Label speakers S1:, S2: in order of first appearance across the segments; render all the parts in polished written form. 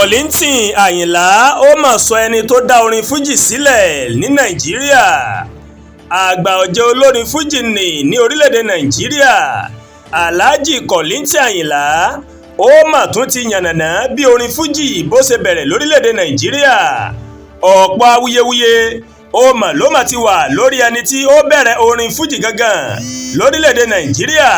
S1: Kollington Àyìnlá ó mà sọ ẹni tó dá orin fuji sílẹ̀ ní Nàìjíríà. Àgbà ọ̀jẹ̀ olórin fuji ní orílẹ̀-èdè Nàìjíríà, Alhaji Kollington Àyìnlá, ó mà tún ti yànnàná bí orin fuji bó ṣe bẹ̀rẹ̀ lórílẹ̀-èdè Nàìjíríà. Ọ̀pọ̀ awuyewuye ó mà ló mà ti wà lórí ẹni tí ó bẹ̀rẹ̀ orin fuji gangan lórílẹ̀-èdè Nàìjíríà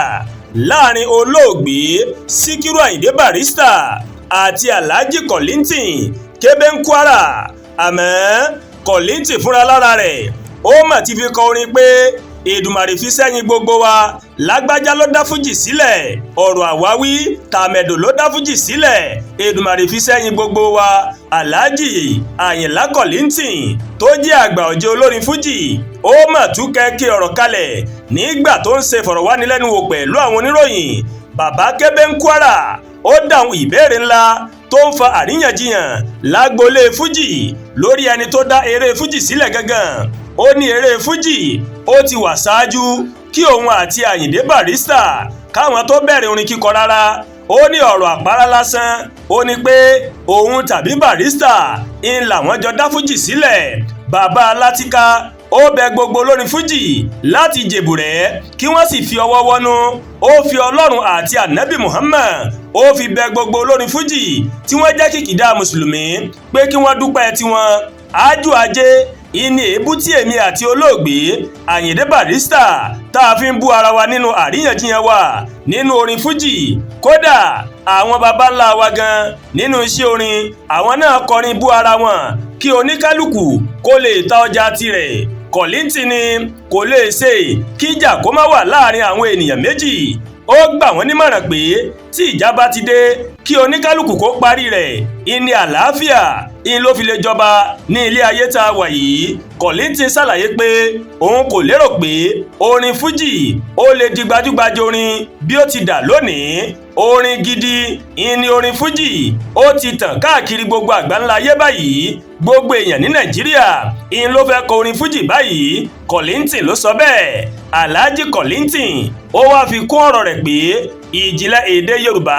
S1: láàrin olóògbé Síkírù Àyìndé Barrister àti Alhaji Kollington Kébé ń Kwara. Àmọ́ Kollington fúnra lára rẹ̀, ó mà ti fi kọ orin pé Èdùmàrè fi sẹ́yìn gbogbo wa, lágbájá ló dá fújì sílẹ̀, ọ̀rọ̀ àwáwí, tàmẹ̀dò ló dá fújì sílẹ̀, Èdùmàrè fi sẹ́yìn gbogbo wa. Alhaji Àyìnlá Kollington tó jẹ́ àgbà ọ̀jẹ̀ olórin fújì, ó mà tú kẹ́kẹ́ ọ̀rọ̀ kalẹ̀ nígbà tó ń ṣe ìfọ̀rọ̀wánilẹ́nuwò pẹ̀lú àwọn oníròyìn. Bàbá Kébé ń Kwara ó dáhùn ìbéèrè ńlá tó ń fa àríyànjiyàn lágboolé fújì lórí ẹni tó dá eré fújì sílẹ̀ gangan. Ó ní eré fújì ó ti wà ṣáájú kí òun àti Àyìndé Barrister káwọn tó bẹ̀rẹ̀ orin kíkọ rárá. Ó ní ọ̀rọ̀ àpárá lásán ó ní pé òun tàbí Barrister ń làwọn jọ dá fújì sílẹ̀. Bàbá Alátìká ó bẹ gbogbo olórin fújì láti jèbùrẹ́ kí wọ́n sì fi ọwọ́ wọnú. Ó fi Ọlọ́run àti Ànábì Muhammad, ó fi bẹ gbogbo olórin fújì tí wọ́n jẹ́ kìkìdá mùsùlùmí pé kí wọ́n dúpẹ́ tiwọn. Ájú ajé ìní èébú tí èmi àti olóògbé Àyìndé Barrister tá a fi ń bú ara wa nínú àríyànjiyàn wa nínú orin fújì. Kódà àwọn baba ńlá wa gan nínú iṣẹ́ orin, àwọn náà kọrin bú ara wọn kí oníkálukú kó lè ta ọjà tirẹ̀. Kollington ni kò lè ṣe kíjà kó má wà láàrin àwọn ènìyàn méjì. Ó gbà wọ́n nímọ̀ràn pé tí ìjà bá ti dé, kí oníkálukú kó parí rẹ̀, ìní àlàáfíà ìní ló fi lè jọba ní ilé ayé tá a wà yìí. Kollington ṣàlàyé pé òun kò lérò pé orin fújì ó lè di gbajúgbajà orin bí ó ti dà lónìí. Orin gidi ìní orin fújì ó ti tàn káàkiri gbogbo àgbáńlá ayé báyìí. Gbogbo èèyàn ní Nàìjíríà ìní ló fẹ́ kọ orin fújì báyìí. Kollington ló sọ bẹ́ẹ̀. Alhaji Kollington ó wáá fi kún ọ̀rọ̀ rẹ̀ pé ìjìnlẹ̀ èdè Yorùbá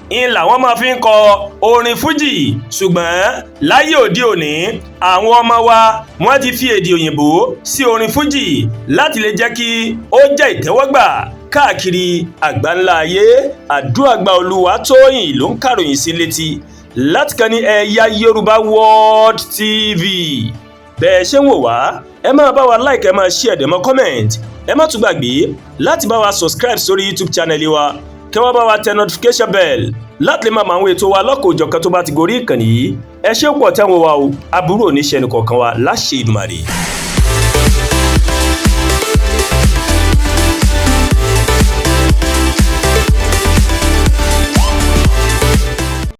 S1: ń làwọn máa fi ń kọ orin fújì, ṣùgbọ́n láyé òde òní, àwọn ọmọ wa wọ́n ti fi èdè òyìnbó sí orin fújì láti lè jẹ́ kí ó jẹ́ ìtẹ́wọ́gbà káàkiri àgbáńlá ayé. Àdúràgbà Olúwatóyìn ló ń kàròyìn sí létí láti kàn ní Ẹ̀yà Yorùbá World TV. Bẹ́ẹ̀ ṣe ń wò wá, ẹ máa bá wa like, ẹ máa share, dẹ̀ mọ́ comment. Ẹ má tún gbàgbé láti bá wa subscribe sórí YouTube channel wa, kẹ́ wá bá wa tẹ notification bell láti lè máa mọ àwọn ètò wa lọ́kọ̀ọ́jọ̀kan tó bá ti gorí ìkànnì yìí. Ẹ ṣé pọ̀ tẹ́wọ̀n wa o, aburú ò ní ṣe ẹnì kọ̀ọ̀kan wa láṣẹ Èdùmàrè.